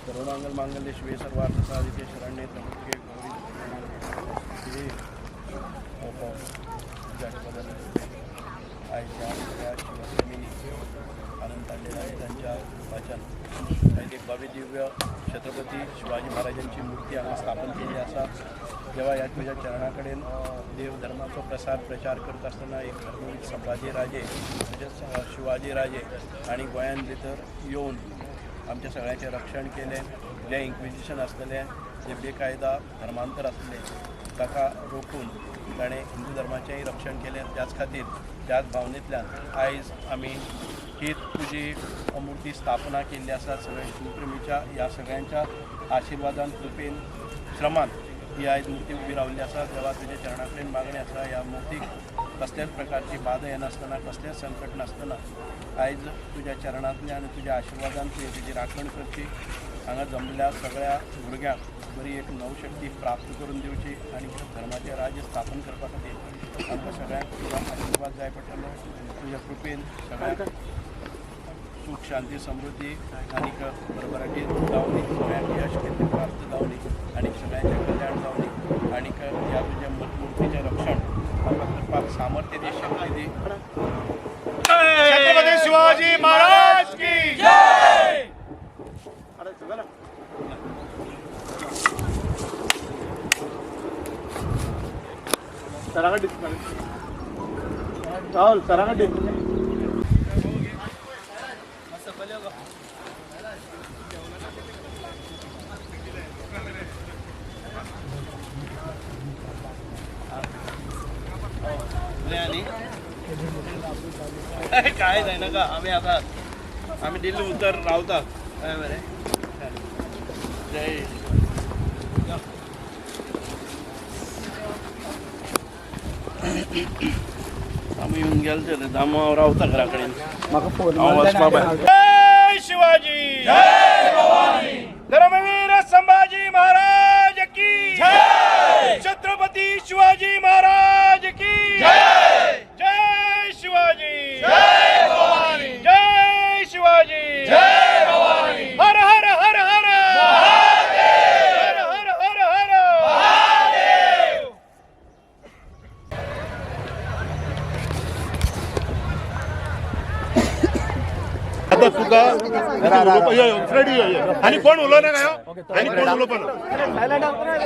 सर्वमंगल मांगल्ये शिवे सर्वार्थ साधिके शरण्ये त्र्यंबके गौरी आयच्या सगळ्या शिवप्रेमींनी आनंद आणलेला आहे. त्यांच्या वाचन एक भव्य दिव्य छत्रपती शिवाजी महाराजांची मूर्ती हांगा स्थापन केली आसा. जेव्हा ह्या तुज्या चरणा कडेन देव धर्माचो प्रसार प्रचार करता आसतना एक धर्मवीर संभाजी राजे तशेंच शिवाजी राजे आनी गोंयान भितर येवन आमच्या सगळ्यांचें रक्षण केलें. जें इन्क्विजिशन आसतलें, जें बेकायदा धर्मांतर आसलें ताका रोखून ताणें हिंदू धर्माचेंय रक्षण केलें. त्याच खातीर त्याच भावनेंतल्यान आयज आमी ही तुजी मुर्ती स्थापना केल्ली आसा. सगळ्या शिवप्रेमीच्या ह्या सगळ्यांच्या आशिर्वादान, कृपेन, श्रमान ही आयज मुर्ती उबी रावल्ली आसा. देवा तुज्या चरणा कडेन मागणें आसा, ह्या मुर्तीक कसल्याच प्रकारची बाधा येनासतना, कसलेंच संकट नासतना आयज तुज्या चरणांतल्यान आनी तुज्या आशिर्वादान तुवें तुजी राखण करची. हांगा जमल्या सगळ्या भुरग्यांक बरी एक नवशक्ती प्राप्त करून दिवची आनी धर्माचें राज्य स्थापन करपा खातीर आमकां सगळ्यांक तुजो आशिर्वाद जाय पडटलो. तुज्या कृपेन सगळ्यांक सुख, शांती, समृद्धी आनी भरभराटी जावनी, सगळ्यांक यश कीर्ती प्राप्त जावनी आनी सगळ्यांचें कल्याण जावनी आनी ह्या तुज्या मूर्तीचें रक्षण आमकां करपाक सामर्थ्य दी, शक्ती दी. छत्रपती शिवाजी महाराज की जय. राहुल सराकडे. आनी काय जायनाका, आमी आसात, आमी दिल्ली उतर रावता. काय मरे, जय. आमी येवन गेले तर दामू, हांव रावता घरा कडेन. म्हाका फोन. हांव वचपा भायर. जय शिवाजी, जय भवानी. धर्मवीर संभाजी महाराज की जय. छत्रपती शिवाजी महाराज की जय. जय शिवाजी, जय भवानी. जय शिवाजी, जय भवानी. हर हर हर हर हर हर हर हर महादेव. आता तुका फ्रेडी आणि कोण उलोवना काय हो? आणि कोण उलोवपा.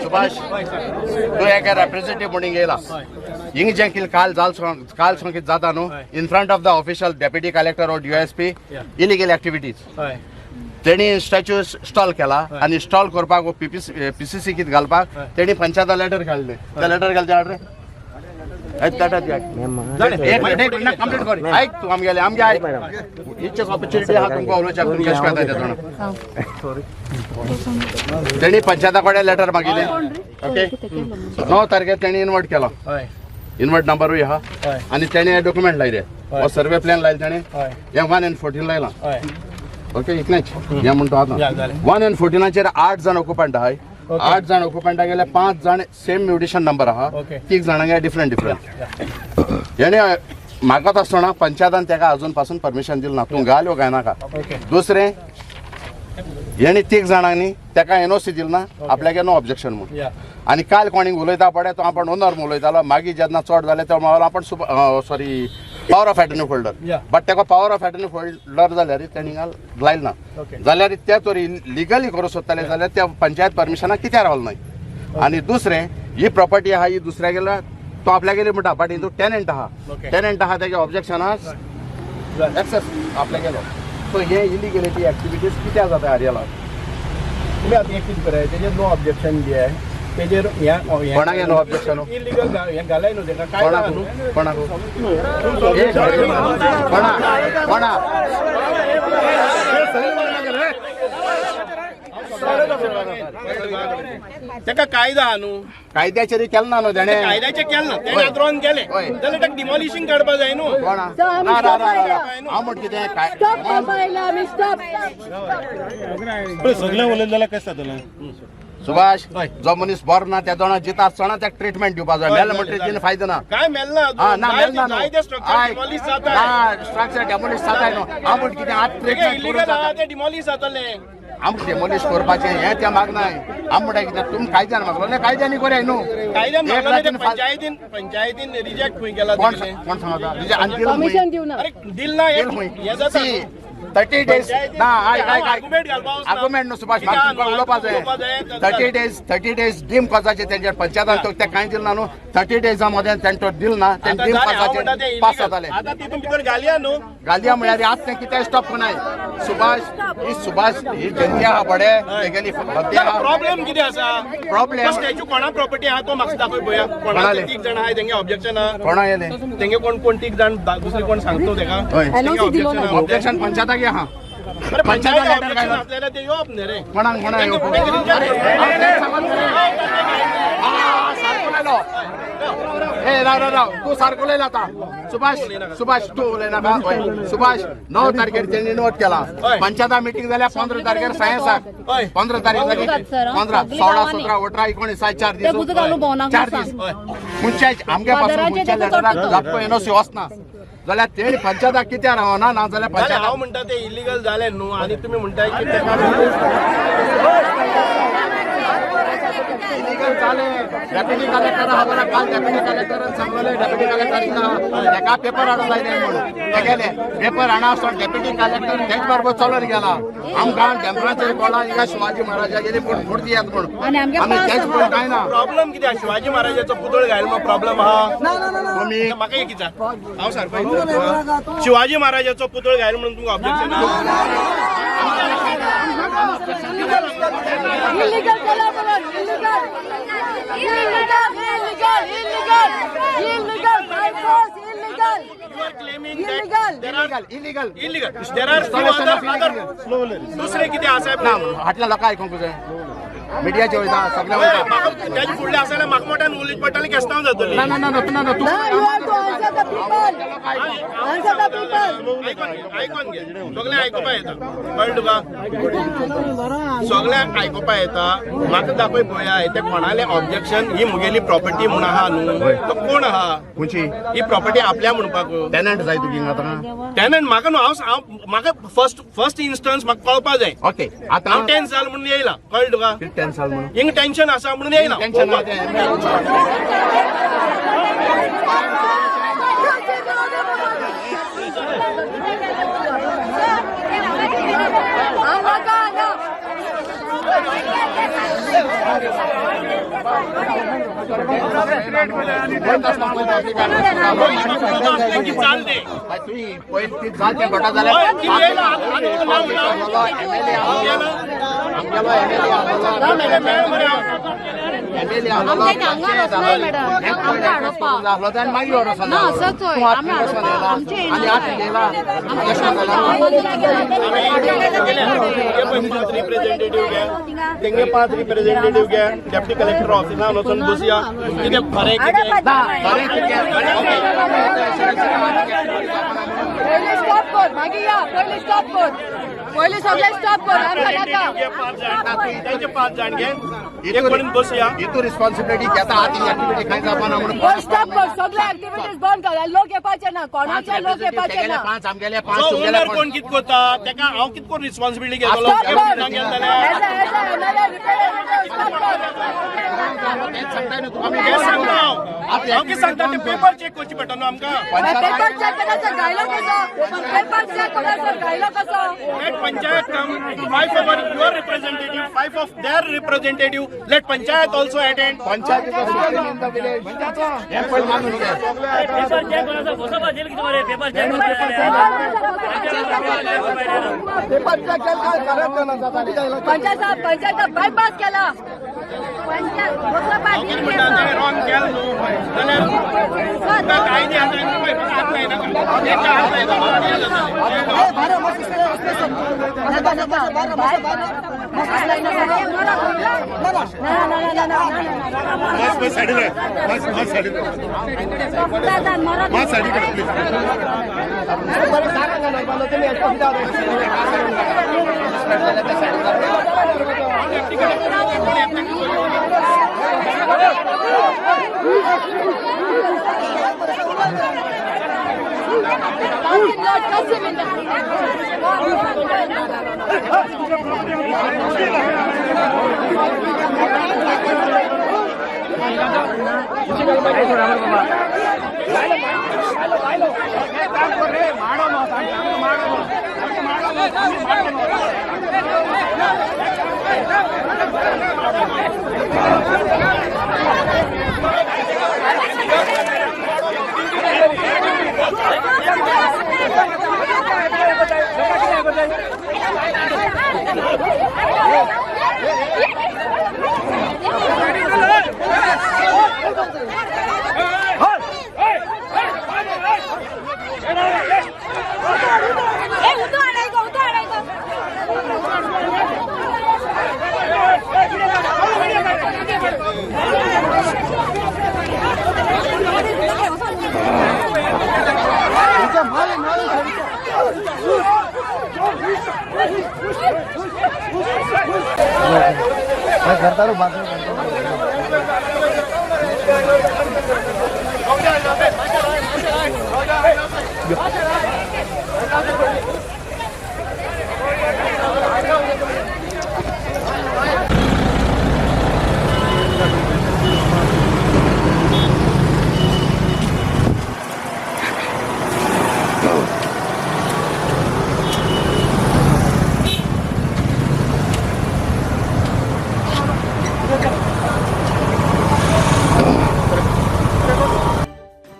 सुभाष, तूं एका रेप्रेझेंटेटिव्ह म्हणून येयला. हिंग जें कितें काल जाल, काल सावन कितें जाता न्हू, in front of the official deputy collector or DSP, illegal activities. तेणी स्टॅच्यू स्टॉल केला आनी स्टॉल करपाक पीसीसी कितें घालपाक तेणी पंचायता लेटर घालले. ते लेटर घालते हाड रे. एक मिनिट, कंप्लीट कर. ऐक तूं आमगेले, आमगे आयक. इच्छा ऑपॉर्च्युनिटी आहा तुमकां उलोवच्याक, तुमी कशें करता तें जाणा. तेणी पंचायता कडेन लेटर मागिल्लें, ओके. 9 तारखेर तेणी इन्वर्ट केलो. इन्वर्ट नंबरूय आहा आनी तेणी डॉक्युमेंट लायले. हो सर्वे प्लॅन लायले तेणी. हें 1 एंड 14 लायलां. ओके, इतलेंच हें म्हणटा. आतां 1 एंड 14नाचेर 8 जाण ऑक्युपंट आहाय. 8 जाण ऑक्युपंटा गेले, 5 जाण सेम म्युटेशन नंबर आहा, तीग जाणांगे डिफरंट डिफरंट. हेणे मागत आसतना पंचायतान तेका अजून पासून परमिशन दिलें ना. तूं घाल वो घालनाका. दुसरें, हेणी तीग जाणांनी तेका एनओसी दिल ना, आपल्यागे नो ऑब्जेक्शन म्हणून. आनी काल कोणीक उलयता पळय, तो आपण ओनर उलयतालो. मागीर जेन्ना चड जालें तेन्ना म्हणलो आपण sorry, power of attorney folder. But तेका पावर ऑफ एटर्नी फोल्डर जाल्यार तेणी लायल ना. जाल्यार ते तर लिगली करूं सोदताले जाल्यार त्या पंचायत परमिशनाक कित्याक रावलो न्हय? आनी दुसरें, ही प्रॉपर्टी आहा ही दुसऱ्या गेल्या, तो आपल्या गेली म्हणटा, बट हितून टेनंट आहा. टेनंट आहा, तेगे ऑब्जेक्शन आहा, एक्सेस आपल्या गेलो. सो हे इलिगेलिटी एक्टिविटीज कित्याक जाता एरियाला? तुमी आतां एक कितें कराय, तेजेर नो ऑब्जेक्शन जे आहे तेजेर ह्या कोणाक नो ऑब्जेक्शन? इलिगल हें घालाय न्हू तेका काय. कोणाक? न्हू. कोणाक? एक कोणा कोणा? तेका कायदा आहा न्हू. कायद्याचेर केलें ना न्हू तेणें. कायद्याचें केलें ना, तेणें आद्रोन केलें जाल्यार ताका डिमॉलिशींग काडपा जाय न्हू. कोणा ना ना ना ना, हांव म्हण कितें काय स्टॉप करपा आयला आमी, स्टॉप. सगळें उलयलें जाल्यार कशें जातलें? सुभाष, जो मनीस बरो ना त्या जाणा जिता आसतना ताका ट्रिटमेंट दिवपा जाय. मेलें म्हणटकीर तिने फायदो ना. काय मेल ना? हा ना, मेल ना. जायते स्ट्रक्चर डिमॉलिश जाता. स्ट्रक्चर डेमोलिश जाताय न्हू. हांव म्हणटा कितें, आतां ट्रिटमेंट इलिगल आहा ते डिमॉलिश जातले. आमकां डेमोलिश करपाचें हें तें मागनाय. आमी म्हणटा कितें, तुमी कायद्यान मागलो, कायद्यानी करया न्हू. कायद्यान एक मागलें ते रातीन पंचायतीन पंचायतीन रिजेक्ट खंय केला? कोण कोण सांगता? आनी दिल कमिशन दिवना. अरे दिल ना. दिल हे जाता. खंय? 30 डेज ना. आयक आयक आयक. आर्ग्युमेंट घालपा वचना. आर्ग्युमेंट न्हू सुभाष, कित्याक म्हाका तुका उलोवपा जाय. उलोवपा जाय. 30 days, 30 days dim कोजाचे तेंचेर पंचायतान तो ते कांय दिल ना न्हू. 30 डेजा मदें तेंचो तो दिल ना, तें आतां डीम जालें, हांव म्हणटा कोजाचे तें पास illegal. जाताले. आतां तितून भितर घालया न्हू. घालया म्हळ्यार आतां तें कितें स्टॉप कोनाय. सुभाष, ही सुभाष ही जनते आहा बडे तेगेली भक्ती आहा. प्रॉब्लेम कितें आसा? Problem- तो स्टॅच्यू कोणा प्रॉपर्टी आहा तो म्हाका दाखय पळोवया. कोणाले? कोणाले तीग जाण आहाय तेंगे ऑब्जेक्शन आहा. कोणा येयलें? तेंगे कोण कोण तीग जाण दुसरे कोण सांगतो तेका. हय. NOC दिलो ना. ऑब्जेक्शन पंचायताक आहा. अरे पंचायत पंचायत letter objection घालून. आसलेल्यार ते येवप न्ही रे. कोणाक कोणाक येवप? तेंगे reject हांव तें सांगत न्ही. सारको उलयलो. ए राव राव राव, तूं सारको उलयला आतां. सुभाष, सुभाष, तूं उलयनाका. हय सुभाष, 9 तारखेर तेणी नोट केला. हय. पंचायता मिटींग जाल्या 15 तारखेर सायन्साक. हय. 15 तारीख सर, जाली हा. 15, सगळी 16, गांवांनी. 17, 18, 19, 4 ते दीस. गुजू घालून भोवनाक 4 सांग. दीस खंयच्या आमगे पासून फादराचे खंयच्या तेका लेटराक चडटा तो. जापको एनओसी वचना जाल्यार तेणी पंचायताक कित्याक रावना ना जाल्यार जालें, पंचायत हांव म्हणटा ते इलिगल जालें न्हू आनी तुमी म्हणटाय की तेका इलिगल जालें. डेप्युटी कलेक्टर खबर आहा, काल डेप्युटी कलेक्टरान सांगलें, डेप्युटी कलेक्टर हिंगा तेका पेपर हाडून लायले म्हणून. तेगेले पेपर हाडा आसतना डेप्युटी कलेक्टर तेच बरोबर चलोन गेला. आमकां टेम्पराचेर कोळा हिंगा शिवाजी महाराजा गेली पूण मूर्ती येत म्हणून. आनी आमगे आमी पास तेच आहा. पळोवन कांय ना. प्रॉब्लेम कितें आहा? शिवाजी महाराजाचो पुतळ घायल म्हूण प्रॉब्लेम आहा? तुमी म्हाका एक विचार, हांव सारको विचारता. शिवाजी महाराजाचो पुतळ घायल म्हणून तुमकां ऑब्जेक्शन आहा? इलिगल केला म्हणून. Illegal, illegal, illegal, illegal, illegal by force illegal. You are claiming Illegal. That there are illegal, illegal. Illegal. There are few other other दुसरे कितें आसा? ना, हाटल्या लोकां आयकोंक जाय. मिडियाचे वयता, सगळे वयता. म्हाका तेजे फुडले आसा जाल्यार म्हाका मोठ्यान उलयत पडटलें, केस्तांव जातली. ना ना ना ना, ना ना, तूं ना, you have to answer the people. Answer the people. आयकोन घे, आयकोन घे. सगळें आयकुपा येता, कळ्ळें तुका? सगळ्यांक आयकुपा येता. म्हाका दाखय पळोवया, ते कोणालें ऑब्जेक्शन. ही मुगेली प्रॉपर्टी म्हूण आहा न्हू, तो कोण आहा? खंयची? ही प्रॉपर्टी आपल्या म्हणपाक. टेनंट जाय तुगे हिंगा आतां? टेनंट म्हाका न्हू. हांव हांव म्हाका फर्स्ट फर्स्ट इन्स्टन्स म्हाका कळपा जाय. ओके, आतां हांव टेन्स जाल म्हणून येयला, कळ्ळें तुका? कितें टेन्स जाल म्हणून? हिंगा टेन्शन आसा म्हणून येयला. टेन्शन ना तें. हांव नाका हांगा. असलें की चालते. तुवें पयलीं ती जाल तें घोटा जाल्यार हय, ती येयला. आतां तुका नांव ना. एमएलए आमगेलो, एमएलए मेळ मरे हांव. एमएलए आहलो. आमचे हांगा वचनाय मॅडम. आमकां हाडोवपा. आहलो आनी मागीर वचोन. ना, असोच होय. आमी हाडोवपा. आमचे आनी आतां गेला अशें जालां. तेंगे पळय पांच रिप्रेझेंटेटिव्ह घे, तेंगे पांच रिप्रेझेंटेटिव्ह घे. डेप्टी कलेक्टर ऑफिसान वचून बसया. कितें खरें कितें? बरें कितें? पयलीं स्टॉप कर, मागीर या. पयलीं स्टॉप कर, पयलीं सगळें स्टॉप कर. आमकां नाका. घे पांच जाण, तेंचे पांच जाण घे, एक कडेन बसया. हितू रिस्पॉन्सिबिलिटी घेता आतां एक्टिविटी कांय जावपा ना म्हणून. पयलीं स्टॉप कर, सगळे ऍक्टिव्हिटीज बंद कर. आनी लोक येवपाचे ना, कोणाचे लोक येवपाचे तेगेले ना. पांच, आमगेले पांच, जो तुमगेले ओनर कोण कितें करता तेका हांव कितें करून रिस्पॉन्सिबिलिटी घेतलो? स्टॉप कर. गेले जाल्यार as a MLA representative stop कर. तेंच सांगता न्हू तुका. हें सांगता हांव. हांव कितें सांगता, ते पेपर चॅक करचे पडटा न्हू आमकां. पेपर चेक करायचो गायलो कसो? पेपर चेक करायचो गायलो कसो? Let panchayat come, five of our, your representative, five of their representative. Let panchayat also attend. पंचायतीचो supreme in the village हें पयलीं मानून घे. पेपर चेक कोणाचा बसोबा दिल की तुम्हाला पेपर चेक? पंचायत साहेब, पंचायत बायपास केला. हांव कितें म्हणटा, तेणें रॉंग केलें न्हू जाल्यार तुका कायदे आसा पळय. हात लायनाका, तेंच्या हात लायता. मात मात सायडीन राय. मात मात सायडीन राय. मात सायडीन काड प्लीज.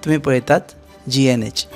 तुम्ही पळयतात जी एन एच.